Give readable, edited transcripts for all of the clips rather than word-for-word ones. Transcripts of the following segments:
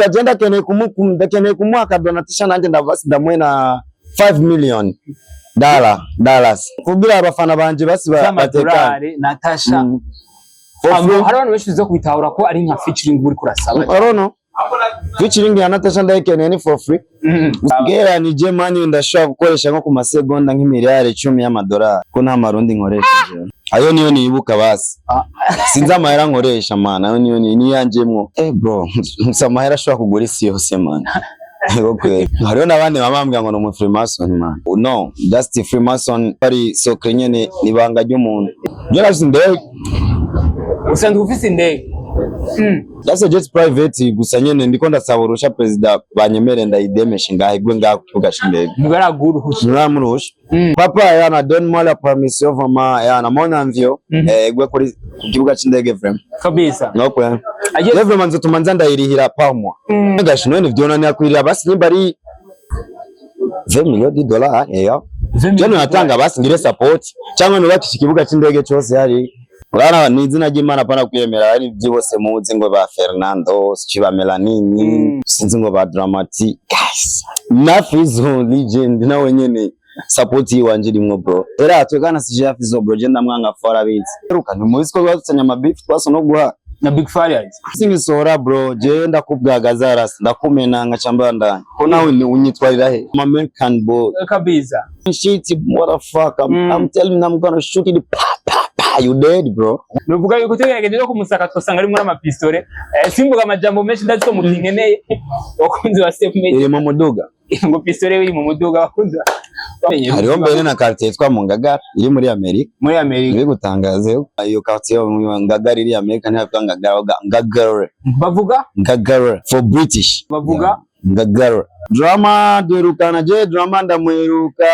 Agenda ndakeneye kumuha cadeau Natasha, nanjye ndabasi ndamuhe na 5 million dollars kugira abafana banje basi batekane. Z'amadolari Natasha. For free. Hari abantu benshi uza kubitahura ko ari nka featuring uri kurasaba. I don't know. Featuring ya Natasha ndayikeneye, ni for free. Ugereranije, man, ndashobora gukoresha nko ku masegonda nk'imiliyari 10 y'amadolari, ko nta marundi nkoresha jewe. Ayo niyo nibuka basi. Sinzi amahera nkoresha, man, ayo niyo niyanjemwo. Eh bro, nsi amahera ashobora kugura isi yose, man. Yego kweli. Hariho n'abandi baba bambwira ngo ni umu Freemason, man. No, just Freemason ari secret nyene, nibanga ry'umuntu. Je nafise indege. Usanzwe ufise indege? That's a jet private gusa nyene ndiko ndasaba urusha president banyemere ndayidemeshe ngaho igwe ngaho ku kibuga c'indege. Ntibaraguruhusha? Nuramuruhusha. Papa yana donne-moi la permission vraiment, yana mon avion igwe kuri ku kibuga c'indege vraiment. Kabisa. No kwe. Aje. Vraiment nzotuma nza ndayirihira par mois. Gashi none vyonanira kwirira basi nimba ari 20 millions de dollars, yeah. Je natanga basi ngire support cyangwa nubakisha ikibuga c'indege cyose hari. Urabona, ni izina ry'Imana, pana kwiyemera, ari byose muzi ngo ba Fernando, si ba Melanini, sinzi ngo ba Dramati. Guys, na Fizo legend nawe nyene support yiwanje irimwo, bro. Era twegana sije ya Fizo, bro, je ndamwanga fora bizi. Ruka ntimuzi ko twazanye ama beef twaso no guha. Na Big Farious. Singisohora, bro, je ndakubwagaza rasi ndakumena ngaca mbandanya. Ko nawe unyitwarira he? I'm American boy. Kabisa. Shit, what the fuck? I'm telling you, I'm gonna shoot it. Pa, pa, pa, you dead, bro. Nuvuga yuko tugerageje no kumusaka twasanga arimwo n'amapistole. Simvuga amajambo menshi, ndazi ko mutinkeneye, bakunzi ba Step Media. Iri mu muduga. Ngo pistole iri mu muduga, bakunzi Hariho mbere na quartier yitwa mu Ngagara iri muri Amerika. Muri Amerika. Iri gutangaza iyo quartier yo mu Ngagara iri Amerika, ntibavuga Ngagara, bavuga Ngagara. Bavuga? Ngagara for British. Bavuga? Yeah. Ngagara. Drama duherukana, je drama ndamuheruka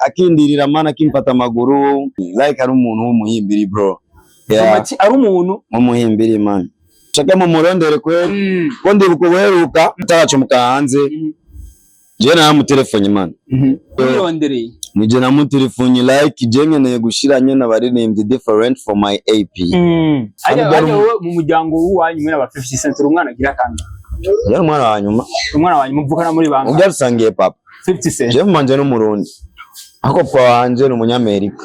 akindirira, mana, akimfata amaguru like ari umuntu w'umuhimbiri, bro. Yeah. Dramati ari umuntu W'umuhimbiri, man. Shaka mu murondere kwe ko ndibuka ubuheruka ataracomuka hanze. Je naramutelefone, man. Wirondereye? Nije namutelefone like je nkeneye gushira nyene abaririmbyi different for my AP. Ajya Kandi ajya wowe mu muryango w'uwanyu mwene aba 50 Cent, uri umwana agira kandi? Yari umwana wa nyuma. Umwana wanyu muvukana muri bangahe? Ubwo rusangiye papa. 50 Cent. Je manje n'umurundi. Ako papa wanje ni umunyamerika.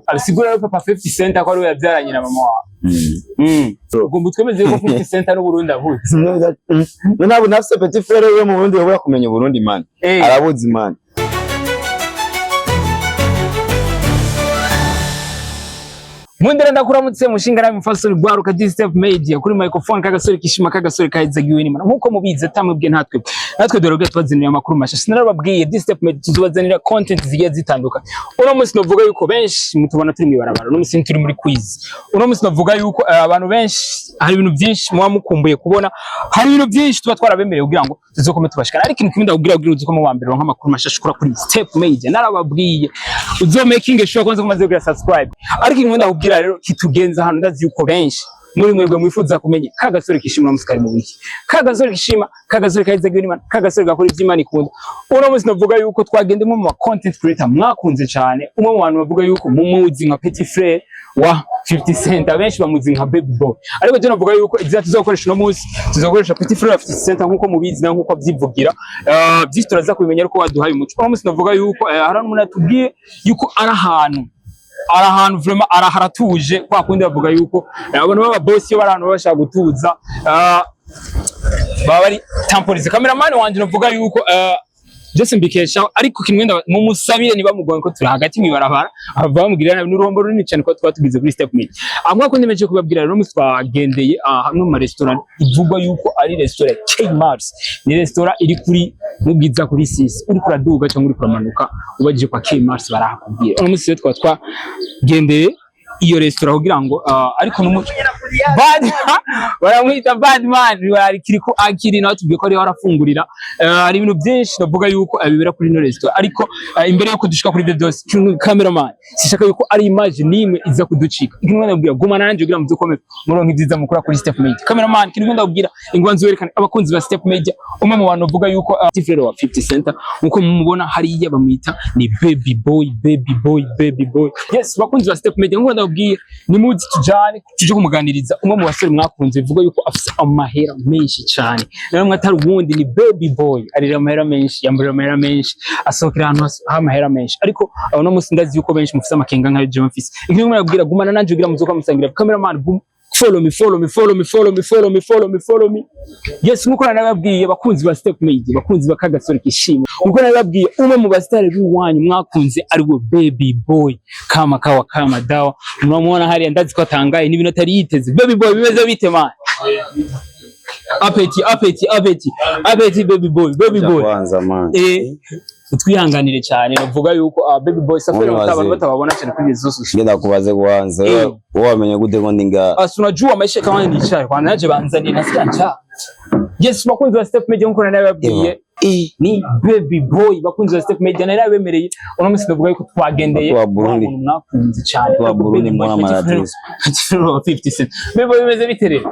Abisigura rero papa 50 Cent ko ari we yabyaranye na mama wawe. Ugomba utwemeze ko 50 Cent ari Burundi avutse. Ntabwo nafise petit frère we mu Burundi yoboya kumenya Uburundi, man. Arabuzi, man. Mundera ndakuramutse mushinga namwe mfasoni gwaruka G Step Media, kuri microphone kagasore kishima, kagasore kahizagiwe n'Imana. Nkuko mubizi, atamwebwe ntatwe natwe dore ubwo tubazanira amakuru mashasha. Sinarababwiye, G Step Media tuzobazanira content zigiye zitandukanye. Uno munsi novuga yuko benshi mutubona turi mwibarabara, uno munsi turi muri quiz. Uno munsi novuga yuko abantu benshi hari ibintu byinshi muba mukumbuye kubona, hari ibintu byinshi tuba twarabemereye kugira ngo tuzokome tubashikana. Ariko ikintu kimwe ndakubwira kugira uzi ko mu wa mbere uronka amakuru mashasha ukora kuri Step Media, narababwiye uzo making sure kwanza kumaze kugira subscribe. Ariko ikintu ndakubwira rero kitugenza hano, ndazi yuko benshi muri mwebwe mwifuza kumenya kagasore kishima uno kari mu biki, kagasore kishima, kagasore kahizagiwe n'Imana, kagasore gakora ivy'Imana ikunda. Uno munsi navuga yuko twagenda umwe mu ma content creator mwakunze cyane, umwe mu bantu bavuga yuko mumuzi nka petit frère wa 50 Cent, abenshi bamuzi nka Baby Boy, ariko je navuga yuko izina tuzokoresha uno munsi tuzokoresha petit frère wa 50 Cent, nkuko mubizi na nkuko avyivugira. Byinshi turaza kubimenya, ariko waduhaye umuco. Uno munsi navuga yuko hari umuntu atubwiye yuko ari ahantu vraiment araharatuje, kwa kundi bavuga yuko abantu b'aba boss iyo bari ahantu baba bashaka gutuza, baba bari temporise. Cameraman wanje navuga yuko byose mbikesha, ariko kimwe mumusabire niba mugoye ko turi hagati mwibarabara ava bamubwira nabi, n'uruhombo runini cyane ko twaba tugize kuri Step Media. Amwe ko ndemeje kubabwira rero, twagendeye hamwe mu restaurant ivugwa yuko ari restaurant K Mars. Ni restaurant iri kuri mubwiza kuri 6, uri kuraduga cyangwa uri kuramanuka, ubajije kwa K Mars barahakubwira. Uno munsi rero twaba twagendeye iyo restaurant kugira ngo ariko numu bad baramwita Badman kiriko akiri nawe tubwiye ko ariho arafungurira. Hari ibintu byinshi navuga yuko bibera kuri ino restaurant, ariko imbere yuko dushika kuri ibyo byose, cameraman, sishaka yuko ari image nimwe iza kuducika. Ikintu ndabwira, guma nanje kugira ngo muronke ibyiza mukura kuri Step Media. Cameraman, ikintu ndabwira, ingwanzo werekane abakunzi ba Step Media umwe mu bantu bavuga yuko Tifrero wa 50 Cent, nkuko mumubona hariya bamwita ni Baby Boy, Baby Boy, Baby Boy. Yes, bakunzi ba Step Media, nkuko ndabwira, ni muzi tujane tuje kumuganiriza. kubaganiriza umwe mu basore mwakunze, bivuga yuko afise amahera menshi cyane. Nawe mwe atari uwundi ni Baby Boy, arira amahera menshi, yambarira amahera menshi, asohokera ahantu h'amahera menshi. Ariko uno munsi ndazi yuko benshi mufise amakenga nkayo jewe mfise. Ikintu mwabwira, gumana nanje kugira muzoka musangira. Cameraman, follow me, follow me, follow me, follow me, follow me, follow me, follow me. Yes, nkuko nababwiye, bakunzi ba Step Media, bakunzi ba Kagasore kishimwe, nkuko nababwiye, umwe mu basitari b'iwanyu mwakunze ari we Baby Boy, kama kawa kama dawa. Muramubona hariya, ndazi ko atangaye n'ibintu atari yiteze. Baby Boy, bimeze bite, man? Appétit, appétit, appétit, appétit, Baby Boy, Baby Boy. Kwanza, man. Utwihanganire cyane, navuga yuko Baby Boy safari Mubaze. abantu batababona cyane kuri izo social. Ngenda kubaze kwanza. Wewe wamenye gute ko ndi ngaha? Ah, si unajua maisha kama ni chai kwa naje banzaniye nasikia njaa. Yes, bakunzi ba Step Media, nkuko nababwiye ni Baby Boy. Bakunzi ba Step Media, nari nabemereye uno munsi ndavuga yuko twagendeye Wa Burundi. wa muntu mwakunze cyane. Wa Burundi mbona amaradiyo. 50 Cent. Baby Boy, bimeze bite rero?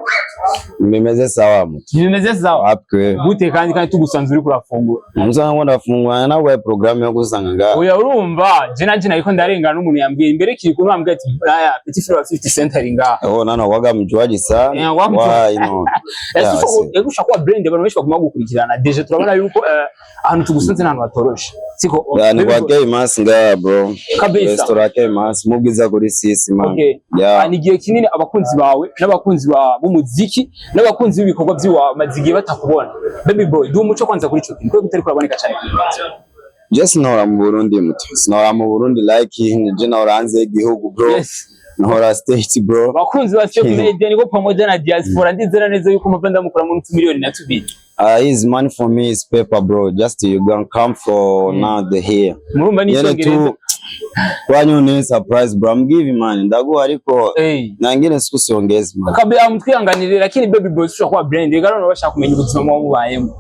Bimeze sawa, mutu. Bimeze sawa. Wapwe. Gute kandi tugusanze uri kurafungura? Musanga ngo ndafungura nawe programme yo gusanga ngaha. Oya, urumva je nanje nariko ndarengana n'umuntu yambwiye imbere kiri kuntu ambwiye ati aya petit frère wa 50 Cent ari ngaha. Oh, nana waga mjuaji sana. Eh, waga. Why no? Ese Yeah, ego ushobora kuba brand, abantu benshi baguma gukurikirana. Déjà turabona yuko ahantu tugusanze n'ahantu hatoroshe, siko? Yeah, ni kwa K-Mas ngaha, bro. Kabisa. Restaurant K-Mas mubwiza kuri sisi, man. Okay. Yeah. Ah, ni igihe kinini abakunzi bawe n'abakunzi ba b'umuziki n'abakunzi b'ibikorwa by'iwawe maze igihe batakubona. Baby Boy, duha umuco kwanza kuri ico kintu, kuko utari kuraboneka cyane kuri iyi. Je sinahora mu Burundi, muto. Sinahora mu Burundi, like je nahora hanze y'igihugu, bro. Nahora States, bro. Abakunzi ba Step Media niko pamoja na diaspora, ndizera neza yuko muva ndamukura muri 2 miliyoni. His money for me is paper, bro. Just you gonna come for now the here. Murumva Nyene n'icyongereza. tu kwanyu ni surprise, bro. I'm giving money. Ndaguha ariko nangine siku siongezi, man. Kabe amutwihanganire, lakini Baby Boy ushobora kuba brand rero nabo bashaka kumenya ubuzima muba mubayemo.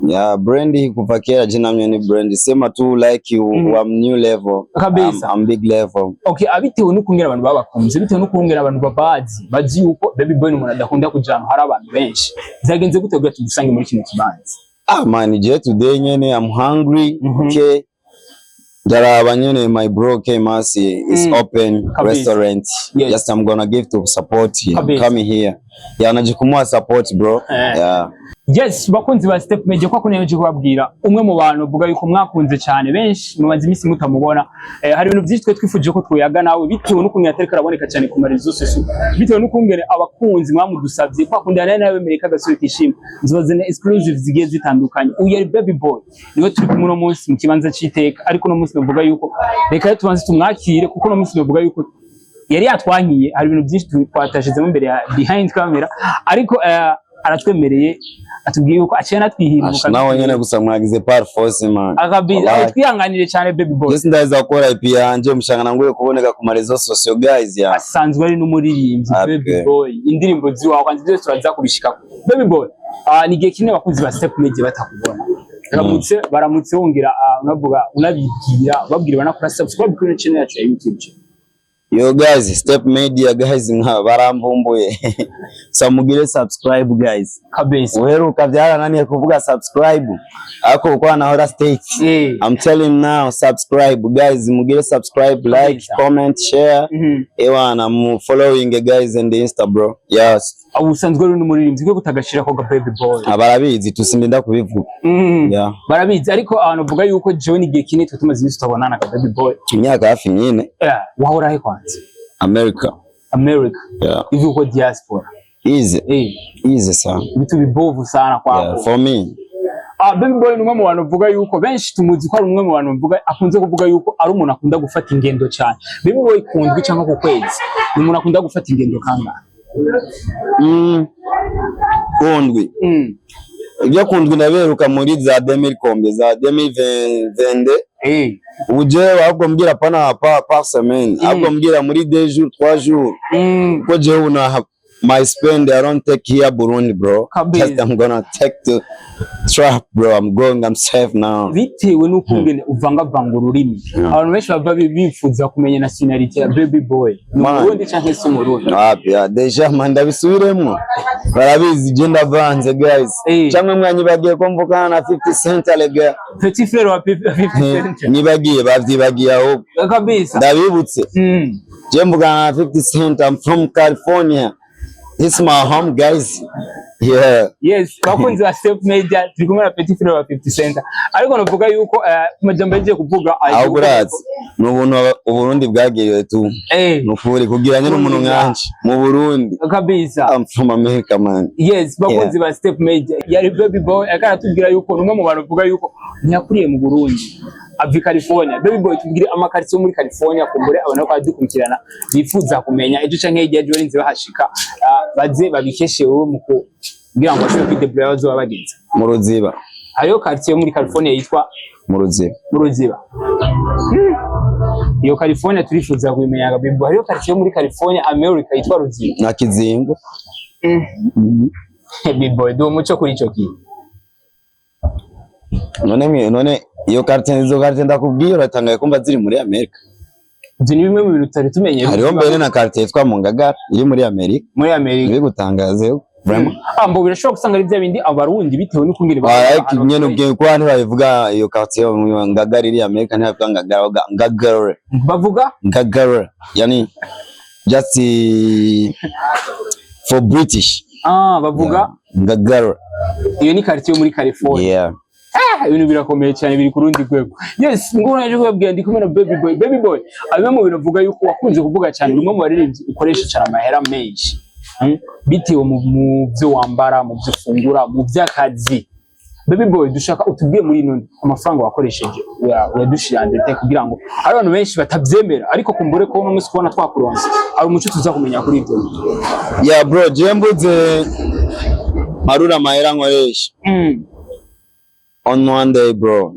Yeah, brand kuva kera je namye ni brand. Sema tu like you I'm new level. Kabisa. I'm big level. Okay, abitewe n'ukungera abantu babakunze, bitewe n'ukungera abantu babazi, bazi yuko Baby Boy ni umuntu adakunda kuja ahantu hari abantu benshi. Byagenze gute kugira tugusange muri kino kibanza? Ah man, je today nyene I'm hungry. Okay. Ndaraba nyene my bro K Masi is open Kabisa. restaurant. Just I'm gonna give to support him. Kabisa. Coming here. Yeah, naje kumuha support, bro. Yeah. Yes, bakunzi ba Step Media, kwa kuneje kubabwira umwe mu bantu uvuga yuko mwakunze cyane, benshi mumaze iminsi mutamubona. Hari ibintu byinshi twe twifuje ko twoyaga nawe bitewe n'ukuntu yatariko araboneka cyane ku ma réseaux sociaux, bitewe n'ukungene abakunzi mwamudusabye kwa kundi nari nawe kagasore kishima nzobazana exclusive zigiye zitandukanye. Uyu yari Baby Boy, niwe turi kumwe uno munsi mu kibanza c'iteka. Ariko uno munsi navuga yuko reka tubanze tumwakire, kuko uno munsi navuga yuko yari yatwankiye. Hari ibintu byinshi twatashizemo imbere ya behind camera, ariko aratwemereye, atubwiye yuko aciye anatwihinduka. Nawe nyene gusa mwagize par force, man. Akabizi. Wallahi. Twihanganire cyane, Baby Boy. Jesi ndaweza gukora EP yanje mushangana nguye kuboneka ku ma réseaux sociaux, guys, ya. Asanzwe ari n'umuririmbyi. Baby Boy, indirimbo ziwawe kwanza byose turaza kubishikako. Baby Boy, ni igihe kinini abakunzi ba Step Media batakubona. Baramutse, baramutse, wongera unavuga, unabibwira, babwira banakora subscribe kuri channel yacu ya YouTube. Yo guys, Step Media guys, nka baramvumbuye. So mugire subscribe, guys. Kabisa. Uheruka byarananiye kuvuga subscribe. Ariko uko nahora States. I'm telling now, subscribe guys, mugire subscribe, like, Kabisa. comment, share. Ewana mu following guys and the Insta, bro. Yes. Abo usanzwe uri n'umuririmbyi, kwe kutagashirako ga Baby Boy? Abarabizi tusindinda kubivuga. Yeah. Barabizi, ariko abantu bavuga yuko jewe n'igihe kinini twe tumaze iminsi tutabonana ka Baby Boy. Imyaka hafi nyine. Wahora he kwanza? America. America? Yeah. Hivi uko diaspora? Easy. Easy sana. Vitu bibovu sana kwako. Yeah, for me. Ah, Baby Boy ni umwe mu bantu bavuga yuko benshi tumuzi ko ari umwe mu bantu bavuga, akunze kuvuga yuko ari umuntu akunda gufata ingendo cyane. Baby Boy, kundwi cyangwa ku kwezi ni umuntu akunda gufata ingendo kangahe? Kundwi. Ibyo kundwi ndaberuka muri za 2000 combien, za 2022. Ubu jewe ahubwo mbwira pana pa par semaine. Ahubwo mbwira muri 2 jours, 3 jours. Kuko jewe una my spend, I don't take here Burundi, bro. Kabisa. Just I'm gonna take the trap, bro. I'm going, I'm safe now. Bitewe n'ukungene uvangavanga ururimi, abantu benshi bava bifuza kumenya nationality ya Baby Boy, ni Man. Umurundi canke si Umurundi? Wapi ya déjà man, ndabisubiremwo, barabizi je ndavanze, guys. Cyangwa mwanyibagiye ko mvukana na 50 Cent alega? Petit frère wa 50 Cent. Nibagiye, bavyibagiye ahubwo. Kabisa. Ndabibutse. Je mvugana na 50 Cent, I'm from California. This is my home, guys. Yeah. Yes, bakunzi ba Step Media, turi kumwe na Petit Frere wa 50 Cent, ariko navuga yuko amajambo yagiye kuvuga agiye Ahubwo kuvuga urazi ni ubuntu Uburundi bwagiriwe tu. Nukuri kugira nyine umuntu nkanje mu Burundi. Kabisa. I'm from America, man. Yes, bakunzi ba Step Media, yari Baby Boy akaratubwira yuko ni umwe mu bantu bavuga yuko ntiyakuriye mu Burundi, ava i California. Baby Boy, tubwire amakaritsiye yo muri California, kumbure abantu ko badukurikirana bifuza kumenya ejo canke hirya ejo barinze bahashika, baze babikeshe wowe mu kugira ngo bashobore kwidebura bazoba bageze. Mu Ruziba. Hariho quartier yo muri California yitwa Mu Ruziba. Mu Ruziba. Iyo California turifuza kubimenya, Baby Boy. Hariho quartier yo muri California, America, yitwa Ruziba? Na Kizingo. Baby Boy, duha umuco kuri ico kintu. None iyo quartier, izo quartier ndakubwiye, uratangaye kumva ziri muri Amerika? Ivyo ni bimwe mu bintu tutari tumenyereye. Hariho mbere na quartier yitwa mu Ngagara iri muri Amerika. Muri Amerika. Ntibigutangaze vraiment. Ah, mbo birashobora gusanga ari bya bindi Abarundi bitewe n'ukungene Like nyene ubwiye ko ntibabivuga iyo quartier yo mu Ngagara iri Amerika, ntibavuga Ngagara, bavuga Ngagara. Bavuga? Ngagara, yani just for British. Ah, bavuga? Ngagara. Iyo ni quartier yo muri California? Yeah. Ah, ibintu birakomeye cyane, biri ku rundi rwego. Yes, ngo naje kubabwira, ndi kumwe na Baby Boy. Baby Boy, bimwe mu bintu uvuga yuko wakunze kuvuga cyane, bimwe mu baririmbyi ukoresha cyane amahera menshi, Bitewe mu byo wambara, mu byo ufungura, mu by'akazi. Baby Boy, dushaka utubwiye muri ino amafaranga wakoresheje, uradushira ndetse kugira ngo hari abantu benshi batabyemera, ariko kumbure ko uno munsi kubona twakuronse hari umuco tuza kumenya kuri ibyo. Yeah bro, je mbuze marura amahera nkoresha on one day, bro,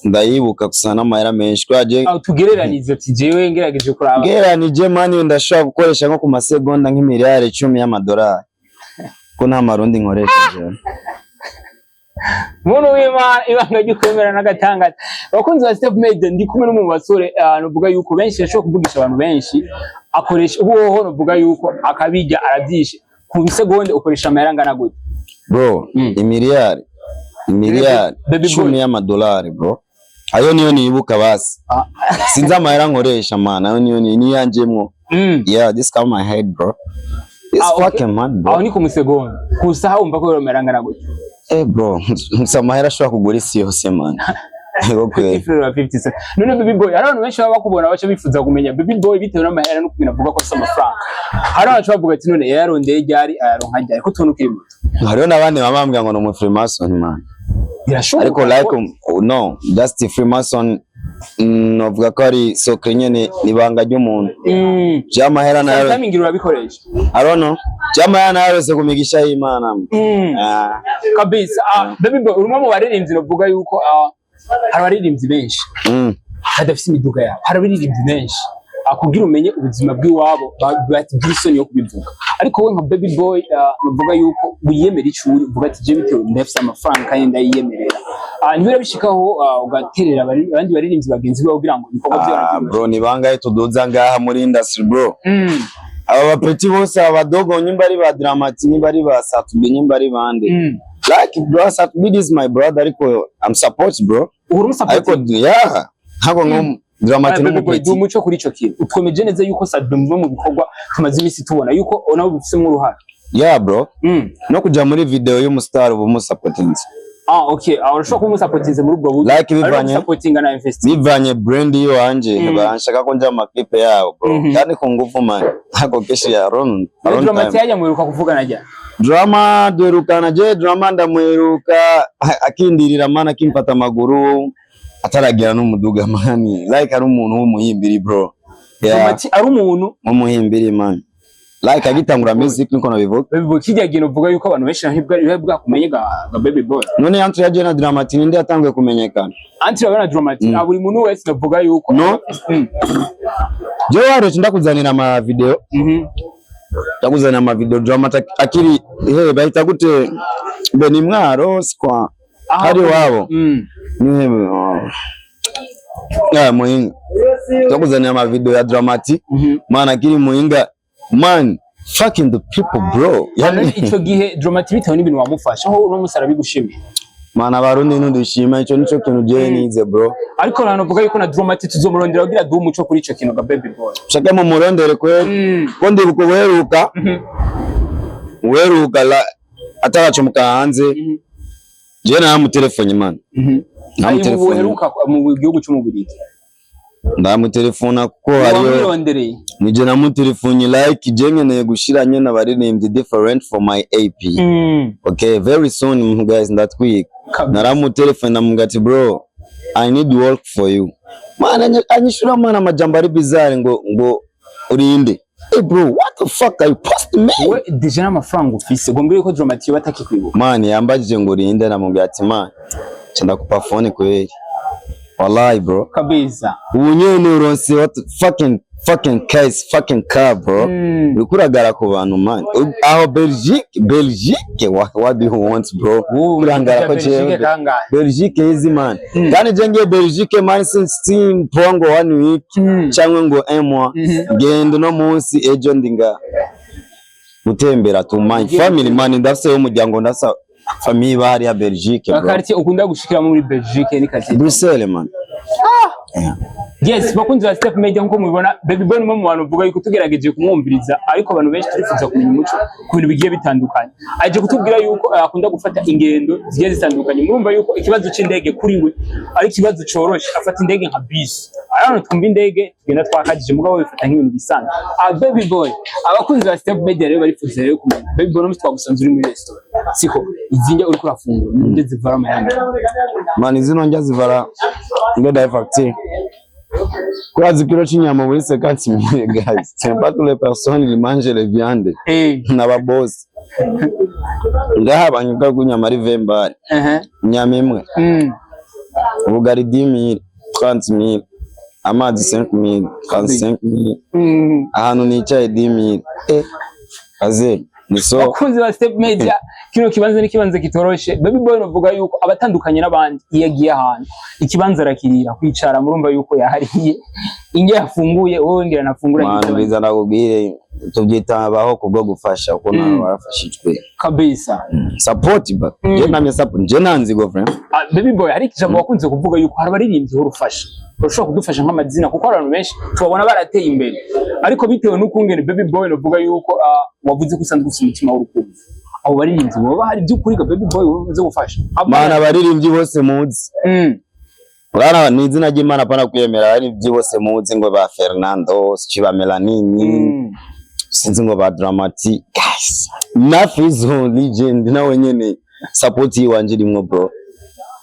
ndayibuka gusa n'amahera menshi kubera je Aho tugereranize ati jewe ngerageje kuraba. Ngereranije man, ndashobora gukoresha nko ku masegonda nk'imiliyari 10 y'amadolari, ko nta marundi nkoresha jewe. Muntu w'Imana, ibanga ry'ukwemera n'agatangaza. Abakunzi ba Step Media, ndi kumwe n'umwe mu basore, nuvuga yuko benshi yashobora kuvugisha abantu benshi, akoresha ubu hoho, nuvuga yuko akabijya arabyishe ku segonde. Ukoresha amahera angana gute? Bro, imiliyari Baby Boy. 10 y'amadolari, bro, ayo niyo nibuka basi. Sinzi amahera nkoresha man, ayo niyo niyanjemwo. Yeah, this come my head, bro. This Ah, okay. fucking man, bro. Aho ni ku musegonda, ku saha wumva ko amahera angana gute? Eh bro, nsa amahera ashobora kugura isi yose man. Yego kweli. 50 cent. None Baby Boy, hari abantu benshi baba bakubona baca bifuza kumenya Baby Boy bitewe n'amahera no kumenya avuga ko afise amafaranga. Hari abantu bavuga ati none yararondeye ryari, ayaronka ryari, ko tubona ukiri muto? Hariho n'abandi baba bambwira ngo ni umu Freemason man. Birashoboka Ariko like no, just Freemason, novuga ko ari secret nyene, ibanga ry'umuntu. By'amahera nayo Sometimes ngira urabikoresha. I don't know. By'amahera nayo ku migisha y'Imana. Ah. Kabisa. Ah, Baby Boy, uri umwe mu baririmbyi novuga yuko hari abaririmbyi benshi badafise imiduga yabo, hari abaririmbyi benshi kugira umenye ubuzima bw'iwabo bagira isoni yo kubivuga, ariko wowe nka Baby Boy, novuga yuko wiyemera ico uri, uvuga ati je bitewe ndafise amafaranga kandi ndayiyemerera. Ntibirabishikaho ugaterera abandi baririmbyi bagenzi bawe kugira ngo ibikorwa byabo Ah, bro, ni bangahe tuduza ngaha muri industry, bro? Aba bapeti bose, aba badogo, nyimba ari ba Dramati, nyimba ari ba Satubi, nyimba ari bande. Like bro, Satubi is my brother, ariko I'm support, bro. Uhora umusupport. Ariko yeah, ntabwo nko Dramati Baby Boy, n'umupeti. duha umuco kuri ico kintu. Utwemeje neza yuko Sadbi muve mu bikorwa tumaze iminsi tubona yuko nawe ubifisemo uruhara? Yeah bro. No kuja muri video y'umustar uba umusupportinze. Ah, okay. Ah, urashobora kuba umusupportinze muri ubwo buryo. Like Ariko bivanye gusupportinga na investment. Bivanye brand yiwanje, banshaka ko nja mu maklipe yabo, bro. Kandi ku nguvu man. Ntabwo keshi ya Ron. Muri Ron Dramati time. yajya muheruka kuvugana rya? Drama duherukana, je Drama ndamuheruka akindirira man, akimfata amaguru, ataragira n'umuduga man, like ari umuntu w'umuhimbiri, bro. Yeah, Dramati ari umuntu w'umuhimbiri man, like agitangura music, niko nabivuga. Baby Boy, kijya gihe uvuga yuko abantu benshi ntibwa bwakumenye ga Baby Boy. None entre yaje na Dramati, ninde yatanguye kumenyekana? Anti urabona Dramati, buri muntu wese navuga yuko No. Je waretse ndakuzanira ama video. Ndakuzanira ama video Dramati akiri he, bahita gute, mbe ni Mwaro sikwa hari wabo ni oh. Ya Muhinga, ndakuzanira ama video ya Dramati man akiri Muhinga man, fucking the people, bro. Yani Yani ico gihe Dramati bitewe n'ibintu wamufasha aho uno musi arabigushimiye. Man, Abarundi ntudushima, ico nico kintu je nize, bro. Ariko ntabwo uvuga yuko na Dramati tuzomurondera kugira duhe umuco kuri ico kintu ga Baby Boy. Shake mu murondere kweli, ko ndibuka ubuheruka. Uheruka ataracomoka hanze, je naramutelefone, man. Naramutelefone. Uheruka mu gihugu cy'umubirigi? Ndamutelefona kuko hariyo Wamwirondereye? Nije namutelefone, like je nkeneye gushira nyene abaririmbyi different for my EP. Okay, very soon, guys, ndatwika. Naramutelefone, ndamubwira ati: "Bro, I need work for you, man." Anyishura, man, amajambo ari bizarre, ngo urinde. Hey bro, what the fuck are you post me? We déjà n'amafaranga ufise, ngo mbwire ko Drama T batakikwibuka? Man, yambajije ngo urinde, namubwira ati: "Man, ca ndakupa phone kweli, wallahi, bro." Ubu nyene uronse what fucking fucking case, fucking car, bro. Uriko uragara ku bantu, man. Aho Belgique, Belgique, what do you want, bro? Urangara ko jewe Kangahe? Belgique easy, man. Kandi je ngiye Belgique, man, simpoa ngo one week cyangwa ngo un mois. Genda uno munsi, ejo ndi nga gutembera to my family, man. Ndafise umuryango, ndasa famille bahari ya Belgique, bro. Quartier ukunda gushikiramo muri Belgique ni quartier? Bruxelles, man. Yeah. Yes, bakunzi ba Step Media, nkuko mubibona, Baby Boy ni umwe mu bantu uvuga yuko tugerageje kumwumviriza, ariko abantu benshi turifuza kumenya umuco ku bintu bigiye bitandukanye. Aje kutubwira yuko akunda gufata ingendo zigiye zitandukanye. Murumva yuko ikibazo c'indege kuri we ari ikibazo coroshe, afata indege nka bisi. Arano twumva indege tugenda twakajije, mugabo bifata nk'ibintu bisanzwe. Ah, Baby Boy, abakunzi ba Step Media rero barifuza rero kumenya. Baby Boy, no twagusanze uri muri restaurant. Siko izinjya uriko urafungura, nibyo zivara amahanga? Man, zino ndya zivara ngenda facture. Kurazi kilo c'inyama muri 50 000, guys. C'est pas toutes les personnes qui mangent les viandes. N'ababosi. Ngaha banyuka ku nyama ari 20 balles. Inyama imwe. Ubugari 10 000, 30 000. Amazi 5 000, 35 000. Ahantu nicaye 10 000. Eh. Aze, ni so. Bakunzi ba Step Media, kino kibanza ni kibanza kitoroshe. Baby Boy novuga yuko abatandukanye n'abandi, iyo agiye ahantu ikibanza arakirira kwicara. Murumva yuko yahariye inge yafunguye, wowe ngira nafungura. Man, biza ndakubwire, tubyitabaho kubwo gufasha kuko nawe warafashijwe. Support ba. Je namye support. Je nanzi go friend. Ah, Baby Boy, hari ijambo wakunze kuvuga yuko hari abaririmbyi uhora ufasha. Urashobora kudufasha nk'amazina, kuko hari abantu benshi tubabona barateye imbere, ariko bitewe n'ukungene Baby Boy novuga yuko wavuze ko usanzwe ufite umutima w'urukundo, abo baririmbyi baba hari by'ukuri ga Baby Boy umaze gufasha? Mana, abaririmbyi bose muzi. Urana ni izina ry'Imana, pana kwiyemera. Abaririmbyi bose muzi, ngo ba Fernando, si ba Melanini, sinzi ngo ba Drama T. Guys, na Fizo legend nawe nyene support yiwanje irimwo, bro.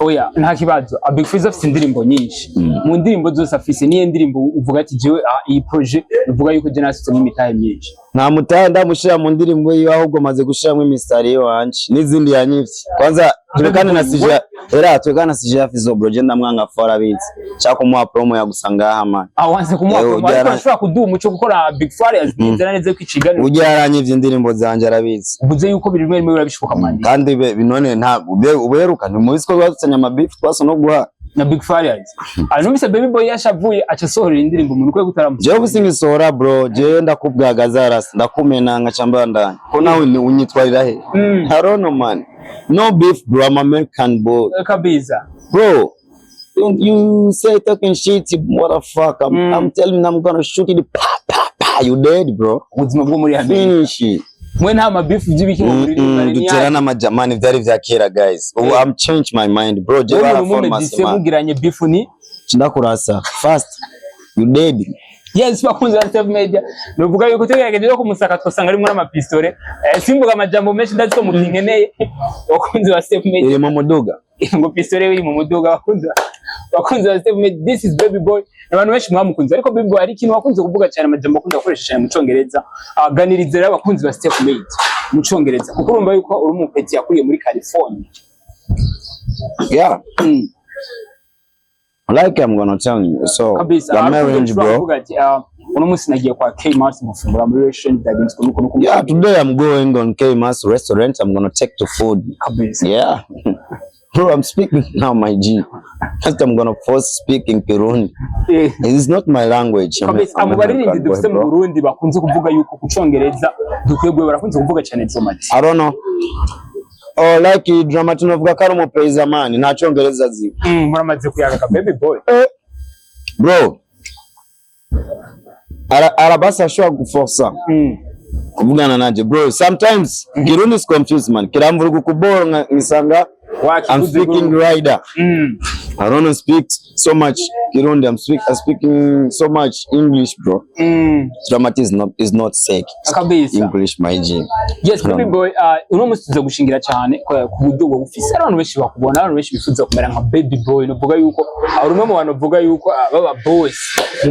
Oya, nta kibazo. Big Fizzo afite indirimbo nyinshi. Mu ndirimbo zose afise, niyo ndirimbo uvuga ati jewe iyi projet uvuga yuko je nasitsemo imitahe myinshi? Nta mutahe ndamushira mu ndirimbo yiwe, ahubwo maze gushiramwo imisitari yiwanje n'izindi yanyivye. Kwanza turekane na sujet era, turekane na sujet ya Fizo, bro. Je ndamwanga fora bizi, nshaka kumuha promo ya gusa ngaha, man. Aho wanze kumuha Ewe, promo, ariko urashobora kuduha umuco, kuko na Big Farious nizera neza ko ikiganiro Ujya yaranyivye indirimbo zanje, arabizi. Uvuze yuko biri rimwe rimwe birabishoboka mwandika. Kandi none nta uberuka ntimubizi ko twazanye amabifu twasa no guha Na Big Farious. Ah, numvise Baby Boy yashavuye aca asohorera indirimbo umuntu kwe kutaramusohora. Jewe ubusingisohora, bro. Jewe ndakubwaga zarasi, ndakumena nkaca mbandanya ko nawe unyitwarira he? I don't know, man. No beef, bro. I'm American boy. Bro, you say talking shit, motherfucker. I'm telling you, I'm gonna shoot it, pa pa pa, you dead, bro. Ubuzima bwo muri Amerika. Finish it. Mwe nta mabifu by'ibiki ngo muri Dutera n'amajamani vyari vya kera, guys. Ubu I'm change my mind, bro. Jewe Wewe bara mu formasi, medise man. mugiranye bifu ni Ndakurasa fast, you dead. Yes, bakunzi ba Step Media, nuvuga yuko tugerageje no kumusaka twasanga arimo n'amapistole. Simvuga amajambo menshi, ndazi ko mutinkeneye, bakunzi ba Step Media. Iri mu muduga. Ngo pistole iri mu muduga. Bakunzi ba Step Media, this is Baby Boy. Abantu benshi mwamukunze, ariko Baby Boy hari ikintu wakunze kuvuga cyane, amajambo akunda gukoresha cyane mu Congereza. Aganiriza rero abakunzi ba Step Media mu Congereza, kuko urumva yuko uri umupeti yakuriye muri California. Yeah. Like I'm gonna tell you, so Kabisa. the marriage, bro. Kuvuga ati uno munsi nagiye kwa K Mars gufungura muri restaurant, byagenze uku nuku nuku. Yeah, today I'm going on K Mas restaurant. I'm gonna take the food. Yeah, bro, I'm speaking now, my G. First I'm gonna force speak in Kirundi. It's not my language. Kabisa. I'm Abo baririmbyi American boy, dufite mu bro. Burundi bakunze kuvuga yuko ku Congereza dukwiye guhe, barakunze kuvuga cyane Drama T. I don't know. Oh, like Drama T novuga ko ari umuperezida, man, nta Congereza azi. Muramaze kuyaga ka Baby Boy? Bro, arabasi ashobora guforsa. Kuvugana nanje, bro, sometimes Kirundi is confused, man. Kiramvuruga kuboro ngisanga I'm speaking rider. I don't speak so much Kirundi. I'm speaking so much English, bro. Dramatic is not sick. Kabisa. English, my G. Yes, baby boy, uno musi tuza gushingira cyane ku buryo wowe ufise. Abantu benshi bakubona, abantu benshi bifuza kumera nka baby boy. Nuvuga yuko ari umwe mu bantu bavuga yuko baba boss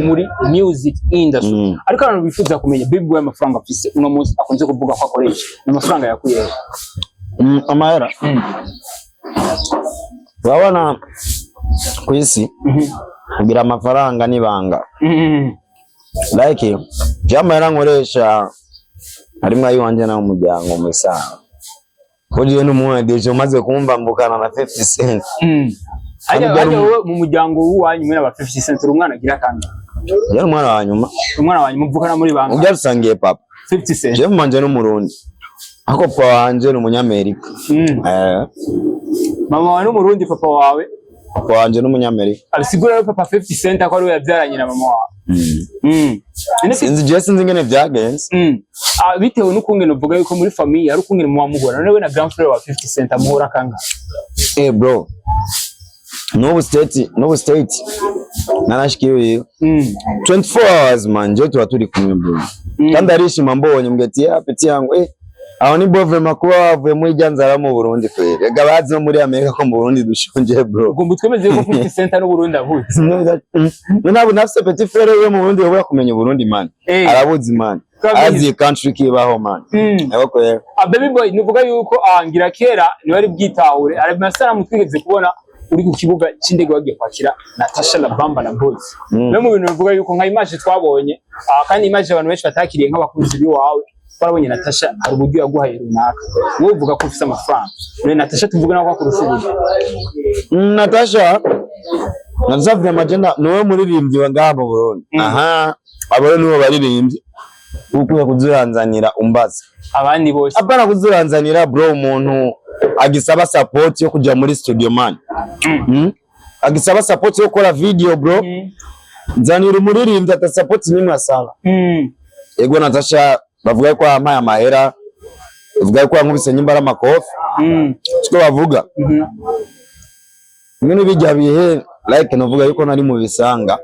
muri music industry. Ariko abantu bifuza kumenya baby boy, amafaranga afise uno munsi akunze kuvuga ko akoresha, ni amafaranga yakuye he? Amahera. Urabona ku isi kugira amafaranga n'ibanga. Like je amahera nkoresha harimwo ay'iwanje n'ay'umuryango mu isano. Ko jewe n'umuntu deje umaze kumva mvukana na 50 Cent. Hajya Kandi hajya wowe mu muryango w'uwanyu mwe n'aba 50 Cent, uri umwana agira kandi? Jewe umwana wa nyuma. Umwana wanyu muvukana muri banga? Ujya rusangiye papa. 50 Cent. Jewe mama wanje n'Umurundi. Ariko papa wanje ni Umunyamerika. Eh, Mama wawe n'Umurundi, papa wawe? Papa wanje n'Umunyamerika. Abisigura rero papa 50 Cent ko ari we yabyaranye na mama wawe. None se Sinzi, jewe sinzi ingene vyagenze. Ah, bitewe n'ukungene uvuga yuko muri famille hari ukungene muba muhura, none we na grand frère wa 50 Cent amuhura kanga? Eh bro. N'ubu state narashikiye 24 hours, man, je tuba turi kumwe, bro. Kandi arishima mbonye, mbwira ati: "Ya petit yangu, eh, aho ni bo vraiment kuba wavuye muri rya nzara mu Burundi kweri." Ega bazi no muri Amerika ko mu Burundi dushonje, bro. Ugomba twemeze yuko 50 Cent n'Uburundi avuze. Ntabwo nafise petit frère we mu Burundi yobora kumenya Uburundi, man. Arabuzi, man. Azi country kibaho, man. Yego kweri. Ah, baby boy, nuvuga yuko ngira kera niwe ari bwitahure, ari masanamu twigeze kubona uri ku kibuga c'indege wagiye kwakira Natasha la Bamba na Boys. No mu bintu bivuga yuko nka image twabonye, kandi image abantu benshi batakiriye nk'abakunzi biwawe, twarabonye Natasha hari uburyo yaguhaye runaka. Wowe uvuga ko ufise amafaranga, none Natasha tuvuga nawe ko akurusha uburyo? Natasha vraiment agenda niwe muririmbyi wa ngaha mu Burundi. Aha, abo rero nibo baririmbyi ukwiye kuzuranzanira umbaza. Abandi bose? Hapana kuzuranzanira, bro, umuntu agisaba support yo kuja muri studio, man. Agisaba support yo gukora video, bro. Nzanira umuririmbyi ata support nimwe asaba. Ego, Natasha bavuga ko yampaye amahera, bavuga ko yankubise nyimba ari amakofi. Siko bavuga. Bimwe bijya bihe like novuga yuko nari mu bisanga.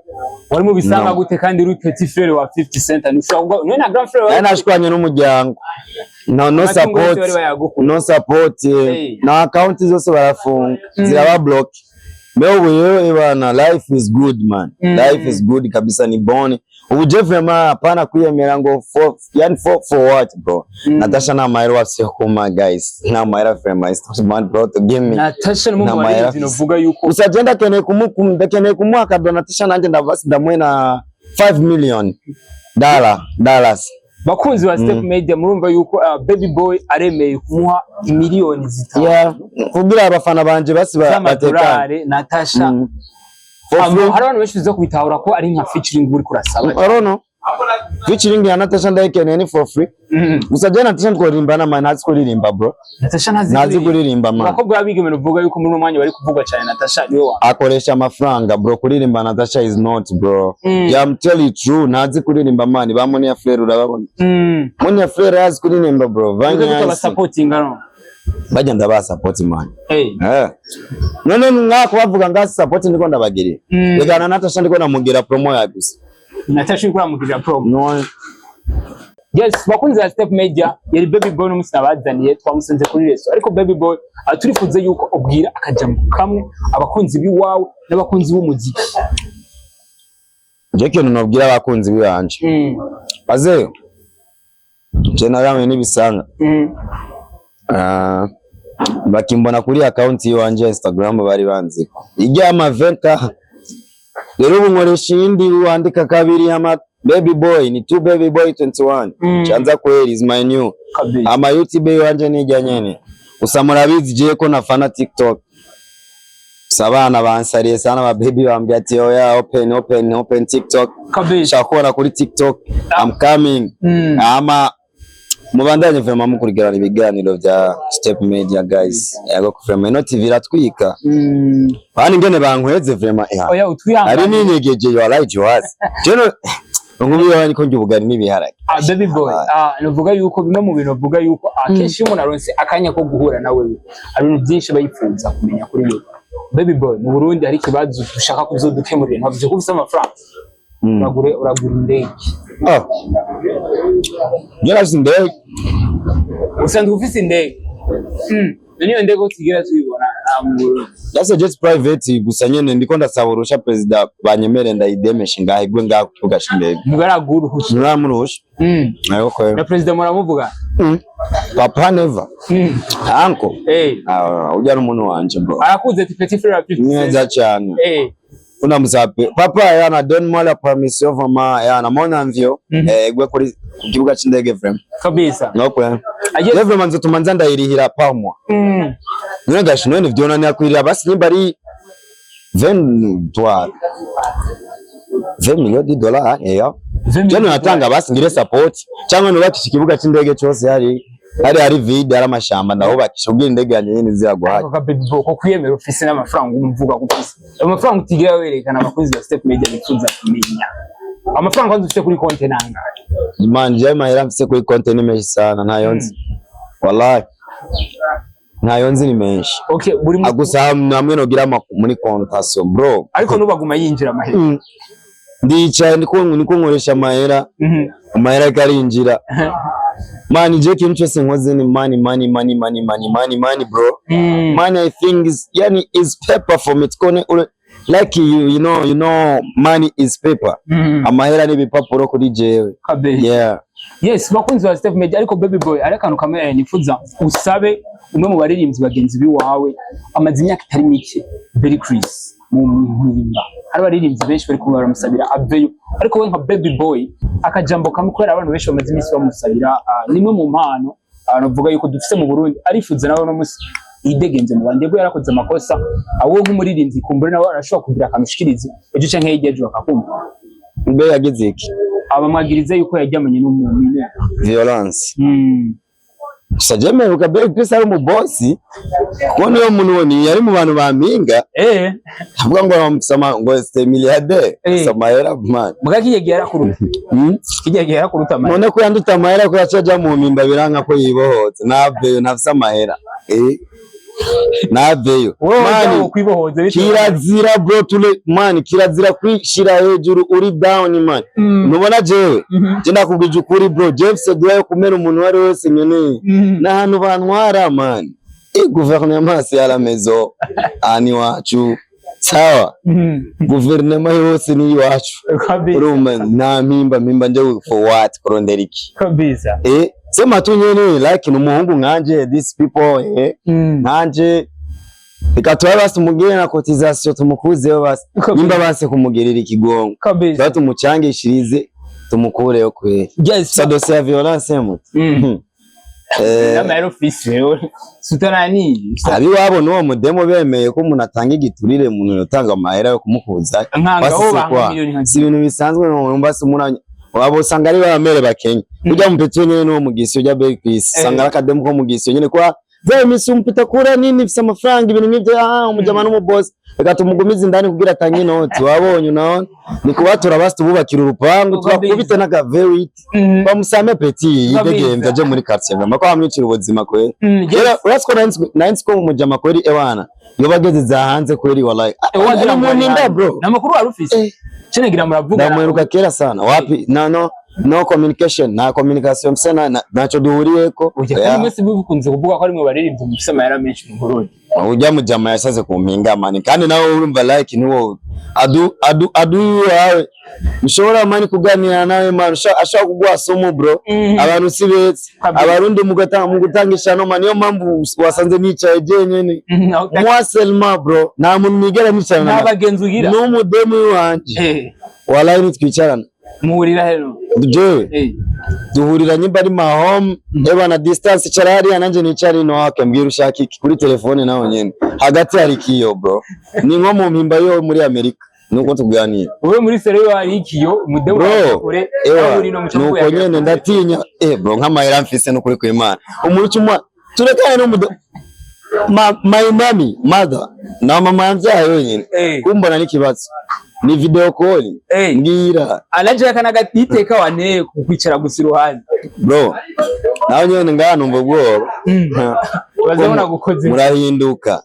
Wari mu bisanga? No. Gute kandi uri petit frère wa 50 Cent? Ntushobora kuvuga none na grand frère Nari wawe? nashwanye n'umuryango. No, no Amatungo yose support. bari bayagukuye. No support. Hey. Na account zose barafunga. Ziraba block. Mais ubu yewe bana, life is good, man. Life is good kabisa, ni bon. Ubu je vraiment hapana kwiyemera ngo for, yani for what, bro? Natasha nta mahera wafise kuma, guys. Nta mahera vraiment, it's not man, bro, to give me. Natasha ni umwe mu Nta mahera baririmbyi afise. novuga yuko Gusa je ndakeneye kumuha kado Natasha, nanje ndabasi ndamuhe na 5 million dollars. Bakunzi ba Step Media, murumva yuko Baby Boy aremeye kumuha imiliyoni 5 Yeah, kugira abafana banje basi batekane. z'amadolari Natasha. For free. Hari abantu benshi biza kubitahura ko ari nka featuring uri kurasaba. I don't know. Featuring ya Natasha ndayikeneye, ni for free. Gusa je Natasha tworirimba man, ntazi kuririmba, bro. Natasha ntazi Ntazi kuririmba, man. Abakobwa b'abigeme uvuga yuko muri uno mwanya bari kuvugwa cyane, Natasha niwe wa Akoresha amafaranga, bro. Kuririmba Natasha is not, bro. Yeah, I'm telling you true, ntazi kuririmba, man. Ba Monia Fleur urababona. Monia Fleur azi kuririmba, bro. Uvuga Vanya yuko abasupportinga no? Bajya ndaba support, man. Eh. Eh. None mwako bavuga ngasi support ndiko ndabagirira. Rega na Natasha ndiko namugira promo ya gusa. Natasha uri kuramugirira promo? No. Yes, bakunzi ba Step Media, yari Baby Boy n'umunsi nabazaniye, twamusanze kuri resto. Ariko Baby Boy, turifuza yuko ubwira akajambo kamwe abakunzi b'iwawe n'abakunzi b'umuziki. Je kintu nobwira abakunzi bibanje. Bazeyo. Je naramwe n'ibisanga. Ah, bakimbona kuri account yiwanje ya Instagram bari banziko. Ijya ama 20. Rero ubu nkoresha iyindi wandika kabiri ama Baby Boy ni 2 Baby Boy 21. Chanza kweli is my new. Kabisa. Ama YouTube yiwanje nijya nyene. Gusa murabizi je ko nafana TikTok. Gusa abana bansariye sana, ba baby bambwiye ati: "Oya, open, open, open TikTok." Kabisa. Shaka kubona kuri TikTok. I'm coming. Ama mubandanye vraiment mukurikirana ibiganiro bya Step Media, guys. Yego vraiment ino TV iratwika. Bani ingene bankweze vraiment. Oya, utwihangane. Ari ninyegeje, you are right, you are. Jeno Ngubu iyo niko ndya ubugari n'ibiharage. Ah, baby boy, nuvuga yuko bimwe mu bintu bavuga yuko akenshi iyo umuntu aronse akanya ko guhura nawe, hari ibintu byinshi aba yifuza kumenya kuri we. Baby boy, mu Burundi hari ikibazo dushaka kuzodukemurira. Ntavuze ko ufise amafaranga, uragura indege. Ah. Yarafise indege. Usanzwe ufise indege. None iyo ndege utigera tuyibona mu Burundi? That's a jet private, gusa nyene ndiko ndasaba urusha president banyemere ndayidemeshe ngaho, igwe ngaho ku kibuga c'indege. Ntibaragura uruhusha? Ntibamuruhusha. Ayo ko. Na president muramuvuga? Papa never. Uncle. Ah, ujya n'umuntu wanje, bro. Arakuze ati petit frère wa 50. Neza cyane. Unamusape papa yana, donne moi la permission vraiment yana mon envio. Igwe kuri ku kibuga c'indege vraiment. Kabisa. No kwe. Agiye. Vraiment nzotuma nza ndayirihira par mois. None gashi, none vyonanira kwirira basi nimba ari 20 20 millions de dollars, yeah. Je natanga basi ngire support cyangwa nubakisha ikibuga c'indege cyose, hari vide, hari amashamba, ndahubakisha kugira indege yanjye nyene iziraguhaye. Ako ka baby boy ko kwiyemera ufise n'amafaranga, umuvuga ko ufise amafaranga utigera werekana, abakozi ba Step Media bifuza kumenya amafaranga kwanza ufise kuri konti nangahe? Man, je mahera mfise kuri konti ni menshi sana, ntayo nzi. Wallahi ntayo nzi, ni menshi. Okay, buri Gusa hamwe nogira muri comptation, bro. Ariko nubaguma yinjira amahera. Ndicaye ndiko nkoresha amahera, amahera ariko arinjira. Man, je ikintu cyose nkoze ni money, money, money, money, money, money, money, bro. Money, I think, is yani is paper for me. It's gonna like you know money is paper. Amahera ni ibipapuro kuri jewe. Kabisa. Yeah. Yes, bakunzi ba Step Media, ariko baby boy, ari akantu kamwe nifuza usabe umwe mu baririmbyi bagenzi biwawe amaze imyaka itari mike, Berry Chris, mu mpimba. Hari abaririmbyi benshi bari kumwe baramusabira aveyo, ariko we nka baby boy, akajambo kamwe, kubera abantu benshi bamaze iminsi bamusabira, nimwe mu mpano abantu bavuga yuko dufise mu Burundi, arifuza nawe no musi yidegenze mu bandi. Yego, yarakoze amakosa. Awo nk'umuririmbyi kumbure nawe arashobora kugira akantu ushikirize ejo canke hirya ejo bakakumva. Mbe yagize iki? Abamwagiriza yuko yaryamanye n'umuntu. Violence. Gusa je mperuka Berry Chris ari umubosi, kuko niyo muntu ni yari mu bantu bampinga. Avuga ngo bamusama ngo c'est milliardaire. Gusa amahera, man. Muga kijya gihe yarakuruta. Kijya gihe yarakuruta amahera. None ko yanduta amahera, ko yaciye aja mu mpimba biranka ko yibohotse, naveyo ntafise amahera, naveyo. Wowe Mani, ujya kwibohoza bitewe kirazira, bro, tule man, kirazira kwishira hejuru uri down, man. Nubona jewe, je ndakubwije ukuri, bro, je mfise droit yo kumera umuntu uwo ari we wese nkeneye n'ahantu bantwara, man. Guverinoma c'est à la maison, aha iwacu, sawa? Guverinoma yose ni iwacu. Urumva nta mpimba, mpimba nje for what? Kurondera iki? Sema tu nyene like ni umuhungu nkanje, these people, nkanje, reka turabe basi umugire na cotisation tumukuzeho basi. Nimba basi kumugirira ikigongo, tuba tumucangishirize tumukureyo kweli. Sa dossier ya violence muto. N'amahera ufise wewe sutanani. Abiwabo n'uwo mudemo bemeye ko umuntu atanga igiturire, umuntu yotanga amahera yo kumukuza. Nkanga Basi aho c'est banga quoi? miliyoni nka Si ibintu bisanzwe, numva se umuntu waba usanga ari bamere bakenye ujya mu petit nyene n'uwo mugisi ujya Big Chris, usanga ari akademo ko mugisi nyene kwa vya misi umpita kura nini, ifise amafaranga, ibintu nk'ivyo. Ah, umujama n'umubosi, reka tumugumize indani kugira atange inoti. Wabonye, unaona ni kubatura basi, tububakira urupangu, tubakubite n'aka V8, bamusame petit yidegemvya aje muri quartier, vraiment ko bamwicira ubuzima kweli. Rero uretse ko nari nzi ko umujama kweli, ewana, yoba ageze za hanze kweli, wallahi. Wagira ngo Ari mu ninda, bro. Namakuru wari ufise cyenegira muravuga. Ndamuheruka kera sana. Wapi, no no communication, nta communication mfise, ntacyo duhuriyeko. Ujya kandi mwese bikunze kuvuga ko ari mwe baririmbyi mufise amahera menshi mu Burundi. Ujya mujama yasaze ku mpinga, man, kandi nawe urumva like niwo adu adu adu wawe ushobora, man, kuganira nawe, man, ashobora kuguha somo, bro. Abantu si beza. Abarundi mu gutanga ishano, man, niyo mpamvu wasanze nicaye jenyene, moi seulement, bro, nta muntu nigera nicarana nta bagenzi ugira? N'umudemu wanje. Wallahi nitwicarana. Muhurira heno? Jewe duhurira nyimba ari ma home, eba na distance, icara hariya nanje nicara ino, wake mbwira ushaka iki kuri telefone naho nyene, hagati hari kiyo, bro, ni nko mu mpimba yo muri Amerika nuko tuganira. Wowe muri sere hari ikiyo umudemu Bro, kure ewa, uri no muco. Nuko nyene ndatinya, bro, nk'amahera mfise n'ukuri kw'Imana, umuntu cuma turekane n'umude ma my mommy mother na mama yamvyaye wenyine kumbona n'ikibazo. Ni video call. Mbwira. Anaje akanaga iteka wanteye kukwicara gusa iruhande. Bro, nawe nyene ngaha numva ubwoba. Bazabona gukoze. Murahinduka.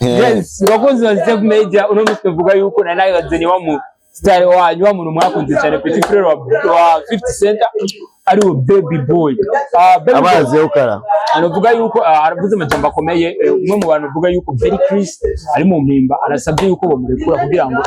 Yes, bakunzi ba Step Media, uno munsi tuvuga yuko na nawe bazeni wa mu star wanyu, wa muntu mwakunze cyane, petit frère wa 50 Cent, ari we Baby Boy. Baby Boy Amazi yo kara. Anavuga yuko aravuze amajambo akomeye. Umwe mu bantu uvuga yuko Very Chris ari mu mpimba, arasabye yuko bamurekura kugira ngo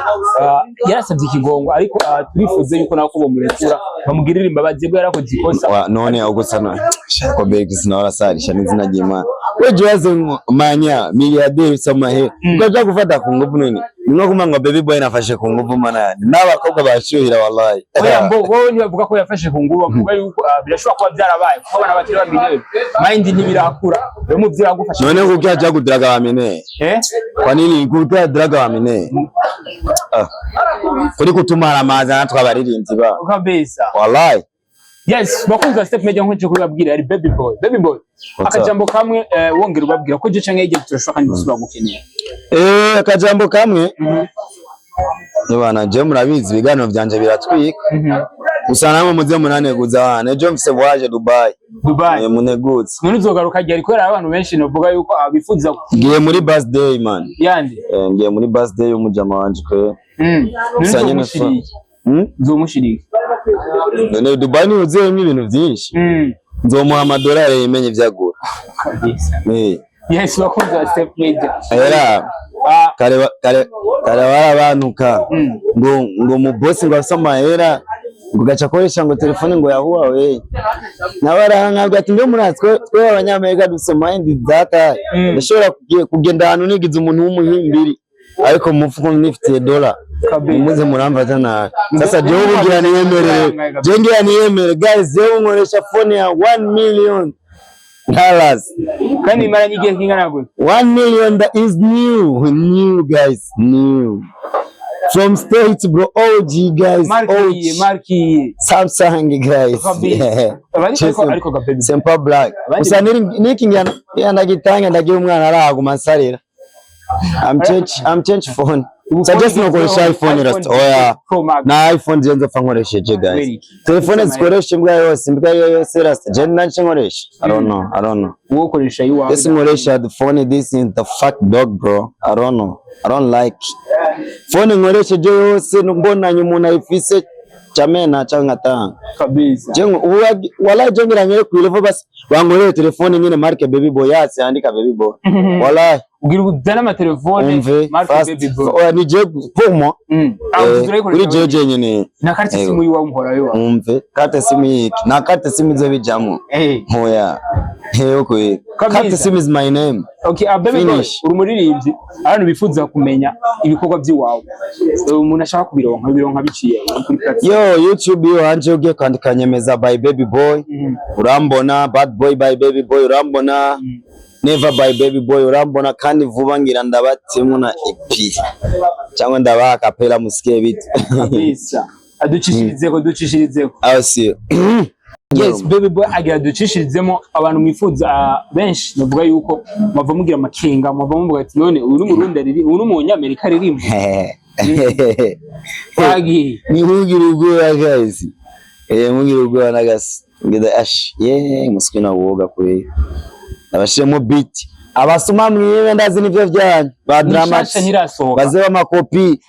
yarasabye ikigongo, ariko turifuze yuko nawe ko bamurekura, bamugirira imbabazi bwo yarakoze ikosa. None ugusa no shako Big nawe arasarisha n'izina ry'Imana. We jiwaze manya milliardaire usamahe ukaja gufata ku nguvu, none ni nko kumva ngo Baby Boy nafashe ku nguvu, mana yanjye, n'abakobwa bashyuhira wallahi. Oya, mbo wowe ntibavuga ko yafashe ku nguvu, bavuga yuko birashobora kuba byarabaye kuko abana bakiri babiri mind ntibirakura, rero umuvyeyi agufashe. None kuki aja kudiraga ba mineurs? Eh. Kwa nini kuki adiraga ba mineurs? Kuri kutumara amazi natwe abaririmbyi ba Kabisa. Wallahi. Yes, bakunzi ba Step Media, nkoje kubabwira ari Baby Boy. Baby Boy, What's up? akajambo kamwe wongera ubabwira ko je canke igihe turashobora kandi gusubira gukenera. Akajambo kamwe. Bana, je murabizi ibiganiro vyanje biratwika. Gusa namwe muze munaneguza wana. Ejo mfise voyage Dubai. Dubai. Muneguze. None uzogaruka ryari? Kubera abantu benshi novuga yuko bifuza. Ngiye muri birthday, man. Yandi? Ngiye muri birthday y'umujama wanje kwe. None Gusa nyene uzomushiriki? Hmm? Uzomushiriki? None Dubai ni uzeyemwo ibintu vyinshi. Nzomuha amadolari yimenye ivyagura. Kabisa. Yes, bakunzi ba Step Media. Era kare kare kare barabantuka ngo mu boss ngo afise amahera, ngo gaca akoresha ngo telefone ngo ya Huawei, nawe arahankabwa ati: "Mbe murazi twe abanyamerika dufise mind data." Ndashobora kugenda ahantu nigize umuntu w'umuhimbiri, ariko mu mufuko nifitiye dola. Muze muramfata nabi. Sasa jewe ubu ngira niyemerere, jewe ngira niyemere, guys, jewe nkoresha phone ya $1 million. Kandi imaranye igihe kingana gute? 1 million, that is new, new guys, new from States, bro. OG guys. Marki? OG. Marki? Samsung, guys. Kabisa. Yeah. Abandi ariko ga Baby Sempa Black. Gusa niki ngira ndagitanga, ndagira umwana arahaguma nsarira. I'm change phone. Suggest nokoresha iPhone rasta. Oya. Pro Max. Na iPhone je nzopfa nkoresheje, guys. Really? Telefone zikoresha imbwa yose, imbwa iyo yose rasta. Je nanje nkoresha. I don't know. I don't know. Wowe ukoresha iwawe. This nkoresha the phone, this is the fuck dog, bro. I don't know. I don't like. Phone nkoresheje yose mbonanye umuntu ayifise chamena cyangwa ngatanga. Kabisa. Je wallahi je ngira nyere ku basi bankorere telefone nyine marque Baby Boy, yase andika Baby Boy. Wallahi. Ugira uzane amatelefone Umve marque fast. Baby Boy. Oya, ni je pour moi. Ah, Kuri je je nyine. Na carte Yego. simu iwawe muhora yo. Umve, carte simu yiki na carte simu zo bijamwo. Hoya. Heyo kwe. Kabisa. Carte simu is my name. Okay, Baby Boy, Finish. uri umuririmbyi, abantu bifuza kumenya ibikorwa by'iwawe. Umuntu ashaka kubironka, bironka biciye kuri platform? Yo, YouTube yo anje ugiye kwandika Nyemeza by Baby Boy. Urambona Bad Boy by Baby Boy, urambona Never by Baby Boy, urambona. Kandi vuba ngira ndabatemwo na EP cyangwa ndabaha kapela musikie bitu. Kabisa. Aducishirizeko, ducishirizeko. Aho siyo. Yes, Baby Boy agira aducishirizemo. Abantu mwifuza benshi bavuga yuko mwava mugira amakenga, mwava muvuga ati: "None uyu ni umurundi ariri, uyu ni umunyamerika aririmba?" Twagiye. Ni mugira ubwoba, guys. Mugira ubwoba nagasi ngida ash ye musikina uwoga kwe nabashiremo beat, abasuma mwiwe ndazi nivyo vyanyu ba Nishasha Dramats ntirasohoka. Baze b'amakopi.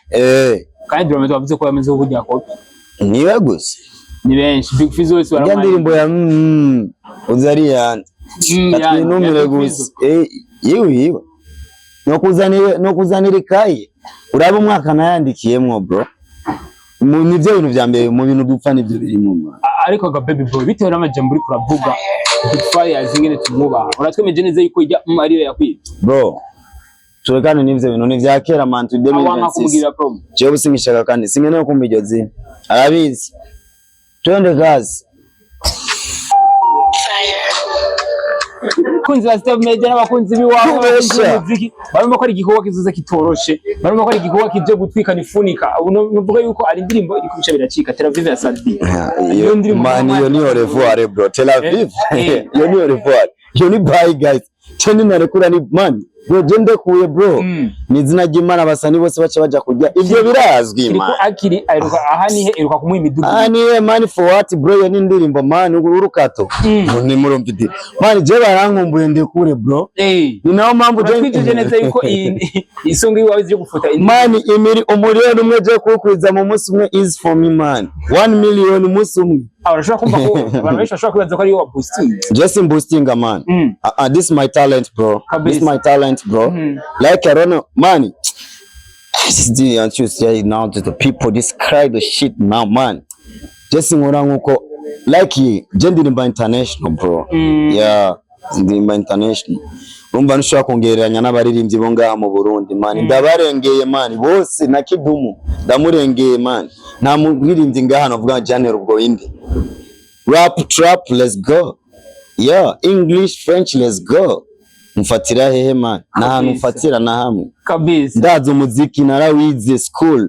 Kandi Dramats bavuze ko bamaze kurya kopi. Niwe gusa. Ni benshi, Big Fizzo wese Ijya baramuha. ndirimbo ya uzi ari yande? Katwinumire ya Big gusa. Fizzo. Yiwe yiwe nokuzanira ikaye urabe umwaka nayandikiyemwo, bro. Nivyo bintu vya mbere mu bintu dupfa, nivyo birimo, man. Ariko ga Baby Boy, bitewe n'amajambo uri kuravuga, Big Farious ingene tumwubaha, uratwemeje neza yuko ijya ariyo yakwiye? Bro, turekane n'ivyo bintu, ni vya kera, man, tu Awanka 2026. kumubwira promo. Jewe singishaka kandi sinkeneye kumva iryo zina, arabizi. Twende kazi. Abakunzi ba Step Media n'abakunzi b'iwabo, abakunzi Kubesha. b'umuziki barumva ko ari igikorwa kizoza kitoroshe, barumva ko ari igikorwa kije gutwikana ifunika. Ubu nuvuga yuko ari indirimbo iri kubica biracika, Tel Aviv ya Sat-B. Iyo ndirimbo. Man, iyo ni au revoir, bro. Tel Aviv. Eh. Iyo ni au revoir, iyo ni bye, guys. Cheni narekura ni man. Bro, je ndekuye, bro, ni izina ry'Imana, abasani bose baca baja kurya, ivyo birazwi. Kiriko Man. Akiri aheruka aha nihe eruka kumuha imiduga. Ah, niye man, for what, bro? Iyo ni indirimbo, man, urukato. Ni murumvidi, man, je barankumbuye, ndekure, bro. Ni nayo mpamvu je Uratwijeje neza yuko iyi isonga iwawe yo gufuta Man, imiri umuriyoni umwe je kuwukwiza mu munsi umwe is for me, man. 1 million umunsi umwe. Ah, urashobora kumva ko abantu benshi bashobora kwibaza ko ariyo wa boosting. Just boosting, man. This is my talent, bro. Kabisa. This is my talent, bro. Like, I don't know, man. This is the say now to the people, this cry the shit now, man. Just nkora nkuko like je ndirimba international, bro. Yeah, ndirimba international. Urumva ntushobora kongereranya n'abaririmbyi bo ngaha mu Burundi, man. Ndabarengeye, man, bose na Kidumu ndamurengeye, man. Nta muririmbyi ngaha navuga Janet ubwo indi. Rap, trap, let's go. Yeah, English, French, let's go. Mfatira hehe, man? Nta hantu Kabisa. mfatira na hamwe. Ndazi umuziki, narawize school.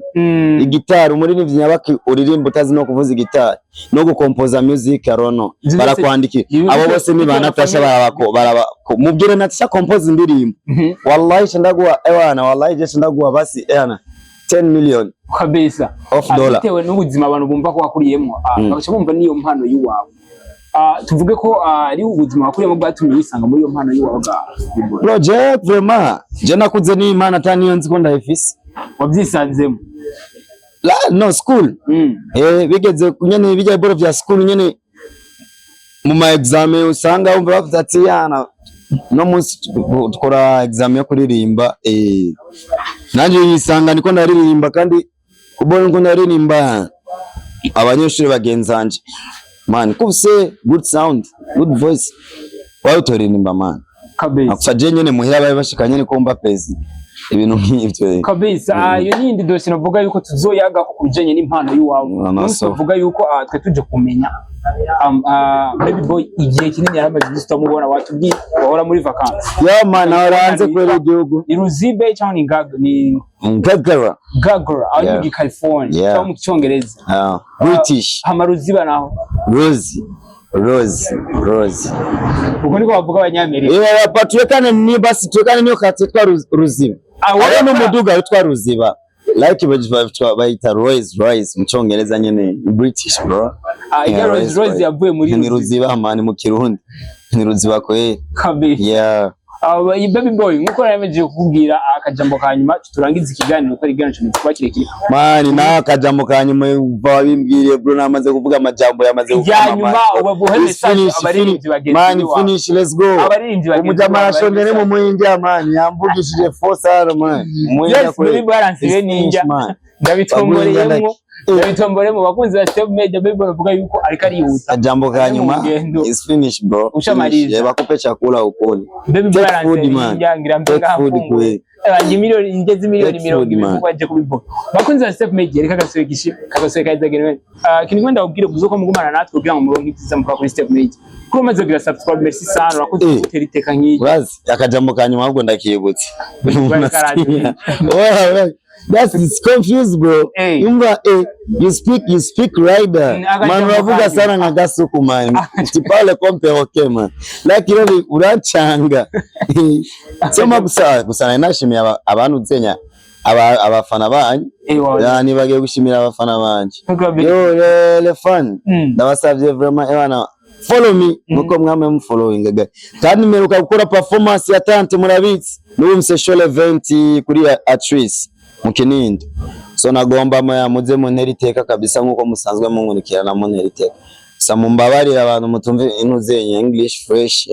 Igitari, umuririmbyi nyabaki uririmba utazi no kuvuza igitari no gukompoza music arono Ivyo barakwandikira. ivyo Abo bose ni ba Natasha, barabako barabako. Mubwire Natasha compose indirimbo. Wallahi shandaguha ewana, wallahi je shandaguha basi ewana 10 million of dollar. Bitewe n'ubuzima abantu bumva ko wakuriyemo, bagaca bumva n'iyo mpano y'iwawe. Tuvuge ko ari ubuzima wakuriyemo bwatumye wisanga muri iyo mpano y'iwawe bwa Bro, je vraiment je nakuze n'Imana ata niyo nzi ko ndayifise. Wabyisanzemo. La, no school. Bigeze nyene bijya boro vya school nyene, mu ma examen usanga wumva bavuze ati yana no munsi dukora examen yo kuririmba, nanje yisanga niko ndaririmba, kandi kubona uko ndaririmba abanyeshuri bagenzanje, man, kufise good sound, good voice, wawe utoririmba, man? Akusa je nyene muhira babe bashika nyene ko mba president, ibintu nk'ivyo. Kabisa. Iyo ni indi dosiye navuga yuko tuzoyaga ku bijanye n'impano y'iwawe. Umunsi tuvuga yuko twe tuje kumenya Baby Boy, igihe kinini yaramaze iminsi tutamubona, watubwiye wahora muri vacances. Yeah man, ahora hanze kubera igihugu. Ni Ruzibe cyangwa ni Gaga, ni Ngagara. Gagara aho Yeah. ni California Yeah. cyangwa mu Cyongereza? British. Hama Ruziba naho? Rose, Rose, Rose. Uko niko bavuga Abanyamerika. Yeah, but tuwekane ni basi tuwekane niyo kati yitwa Ruziba. Ah, wowe Hariho n'umuduga witwa Ruziba. Like bayita Rolls Royce mu Cyongereza nyene, British, bro. Ah, ijya Yeah, Rolls Royce yavuye muri Ni Ruziba. Ruziba, man, mu Kirundi. Ni Ruziba kweli. Yeah. Aba Baby Boy, nkuko naremeje kukubwira, akajambo ka nyuma turangiza ikiganiro, ko ari ikiganiro cyane kuba kirekire. Man, nawe akajambo ka nyuma wabimbwiriye, bro, namaze kuvuga amajambo yamaze Irya nyuma ubabuhe message abaririmbyi bagenzi Man, bawe. finish, let's go. Abaririmbyi bagenzi Umujama bawe. arashonje mu muhinja, man, yamvugishije force hano, man. Umuhinja Yes, kweli. Baby Boy aransibe ninja. Man. Ndabitomboreyemo, ndabitomboreyemo. Bakunzi ba Step Media, Baby Boy bavuga yuko ariko arihuta. Jambo ka Ari mu nyuma rugendo. is finish, bro. Ushamaliza. Finish. Yeah, bakupe chakula ukule. Baby Boy Take food, aransibe man. ninja, ngira mbe Take food ngafunguye. kweli. Banjye miliyoni ingeze miliyoni Take mirongo food, ibiri man. nkuko baje kubivuga. Bakunzi ba Step Media, reka gasore gishi kagasore kayizagere. Ah, kintu ngenda kubwira kuzo ko mugumana natwe kugira ngo muronke ibyiza mukora kuri Step Media. Kuri umaze kugira subscribe, merci sana, urakoze gutera iteka nk'iyi. Urazi akajambo ka nyuma ahubwo ndakibutse. Karanje. Oh, that's it's confused, bro. Yumva, you speak rider. Akajambo Man, uravuga ka sana nka gasuku, man. Tu parles comme perroquet, man. Like you urancanga. Soma gusa gusa nari nashimiye abantu uzenya abafana banyu. Yani bagiye gushimira abafana banje. Yo, le fan. Ndabasavye vraiment, ebana, follow me nuko mwame mufollowing guy. Kandi mperuka gukora performance ya tante, murabizi. N'ubu mse event kuri Atrice mu Kinindo. So nagomba muze muntera iteka kabisa nkuko musanzwe munkurikirana, muntera iteka. Gusa mumbabarire abantu mutumve inuzenye English fresh.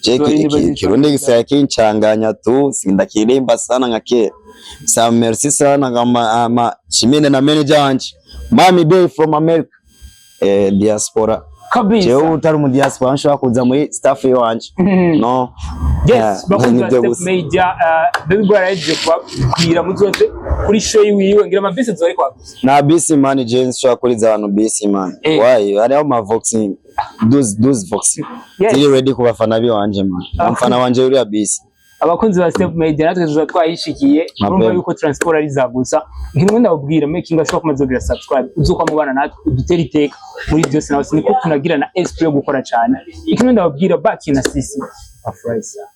Jeki Swahili bazi. Kirundi gisaya kincanganya tu, sindakirimba sana nka kera. Sa merci sana kama ama shimine na manager wanje Mami Day from America, diaspora. Jewe utari mu diaspora nshobora kuza muri staff yanje? No. Yes, Yeah, bakunzi ba nibyo Step gusa. Media, Baby Boy arahejeje kubabwira muzoze kuri show yiwe, ngira amabisi zori kwagusa. Na bisi, man, je nshobora kuriza abantu bisi, man? Why, hariho ma voxing, those vox ziri ready ku bafana biwanje, man. Umfana wanje uriya bisi. Abakunzi ba Step Media, natwe tuza twayishikiye. Mapema. Urumva yuko transport ari za gusa nkinwe ndababwira making ashobora kumaze kugira subscribe, uzuko mubana natwe udutere iteka muri byose, nawe niko tunagira na esprit yo gukora cyane. Ikindi ndababwira, baki na sisi afurahi sana.